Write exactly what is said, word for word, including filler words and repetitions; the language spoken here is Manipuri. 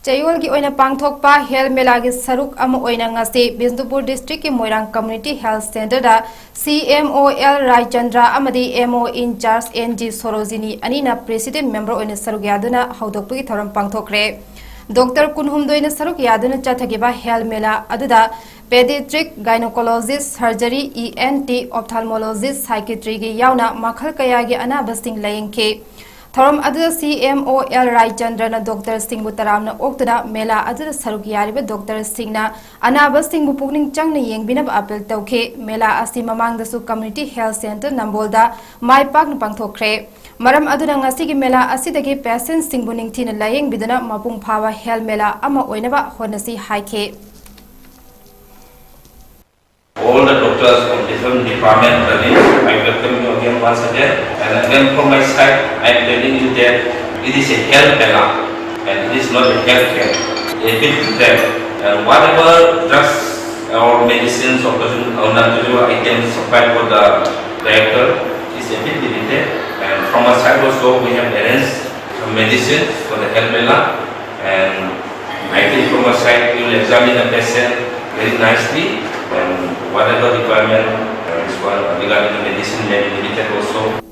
ꯆꯌꯣꯜꯒꯤ ꯑꯣꯏꯅ ꯄꯥꯡꯊꯣꯛꯄ ꯍꯦꯜꯊ ꯃꯦꯂꯥꯒꯤ ꯁꯔꯨꯛ ꯑꯃ ꯑꯣꯏꯅ ꯉꯁꯤ ꯕꯤꯁꯅꯨꯄꯨꯔ ꯗꯤꯁꯇ꯭ꯔꯤꯛꯀꯤ ꯃꯣꯏꯔꯥꯡ ꯀꯝꯃ꯭ꯌꯨꯅꯤꯇꯤ ꯍꯦꯜꯊ ꯁꯦꯟꯇꯔꯗ ꯁꯤ ꯑꯦꯝ ꯑꯣ ꯑꯦꯜ ꯔꯥꯏꯆꯟꯗ꯭ꯔ ꯑꯃꯗꯤ M O in-charge and G Sarojini ꯑꯅꯤꯅ ꯄ꯭ꯔꯦꯁꯤꯗꯦꯟꯠ ꯃꯦꯝꯕꯔ ꯑꯣꯏꯅ ꯁꯔꯨꯛ ꯌꯥꯗꯨꯅ ꯍꯧꯗꯣꯛꯄꯒꯤ ꯊꯧꯔꯝ ꯄꯥꯡꯊꯣꯛꯈ꯭ꯔꯦ꯫ ꯗꯣꯛꯇꯔ ꯀꯨꯟꯍꯨꯝꯗꯣꯏꯅ ꯁꯔꯨꯛ ꯌꯥꯗꯨꯅ ꯆꯠꯊꯈꯤꯕ ꯍꯦꯜꯊ ꯃꯦꯂꯥ ꯑꯗꯨꯗ ꯄꯦꯗꯤꯌꯥꯇ꯭ꯔꯤꯛ, ꯒꯥꯏꯅꯣꯀꯣꯂꯣꯖꯤꯁ, ꯁꯔꯖꯔꯤ, ꯏ ꯑꯦꯟ ꯇꯤ, ꯑꯣꯞꯊꯥꯜꯃꯣꯂꯣꯖꯤꯁ, ꯁꯥꯏꯀꯤꯇ꯭ꯔꯤꯒꯤ ꯌꯥꯎꯅ ꯃꯈꯜ ꯀꯌꯥꯒꯤ ꯑꯅꯥꯕꯁꯤꯡ ꯂꯥꯌꯦꯡꯈꯤ꯫ ꯊꯧꯔꯝ ꯑꯗꯨꯗ ꯁꯤ ꯑꯦꯝ ꯑꯣ ꯑꯦꯜ ꯔꯥꯏꯆꯟꯗ꯭ꯔꯅ ꯗꯣꯛꯇꯔꯁꯤꯡꯕꯨ ꯇꯔꯥꯝꯅ ꯑꯣꯛꯇꯨꯅ ꯃꯦꯂꯥ ꯑꯗꯨꯗ ꯁꯔꯨꯛ ꯌꯥꯔꯤꯕ ꯗꯣꯛꯇꯔꯁꯤꯡꯅ ꯑꯅꯥꯕꯁꯤꯡꯕꯨ ꯄꯨꯛꯅꯤꯡ ꯆꯪꯅ ꯌꯦꯡꯕꯤꯅꯕ ꯑꯥꯄꯤꯜ ꯇꯧꯈꯤ꯫ ꯃꯦꯂꯥ ꯑꯁꯤ ꯃꯃꯥꯡꯗꯁꯨ ꯀꯝꯃ꯭ꯌꯨꯅꯤꯇꯤ ꯍꯦꯜꯊ ꯁꯦꯟꯇꯔ ꯅꯝꯕꯣꯜꯗ ꯃꯥꯏ ꯄꯥꯛꯅ ꯄꯥꯡꯊꯣꯛꯈ꯭ꯔꯦ꯫ ꯃꯔꯝ ꯑꯗꯨꯅ ꯉꯁꯤꯒꯤ ꯃꯦꯂꯥ ꯑꯁꯤꯗꯒꯤ ꯄꯦꯁꯦꯟꯠꯁꯤꯡꯕꯨ ꯅꯤꯡꯊꯤꯅ ꯂꯥꯌꯦꯡꯕꯤꯗꯨꯅ ꯃꯄꯨꯡ ꯐꯥꯕ ꯍꯦꯜꯊ ꯃꯦꯂꯥ ꯑꯃ ꯑꯣꯏꯅꯕ ꯍꯣꯠꯅꯁꯤ ꯍꯥꯏꯈꯤ꯫ All the doctors from different department, I welcome you again once again. And again, from my side, I am telling you that it is a health mela and it is not a health camp. A bit different. And whatever drugs or medicines or, or natural items supplied for the director is a bit limited. And from our side also, we have arranged some medicine for the health mela. And I think from our side, we will examine the patient very nicely. And whatever requirement, uh, this one, uh, regarding the medicine may be limited also.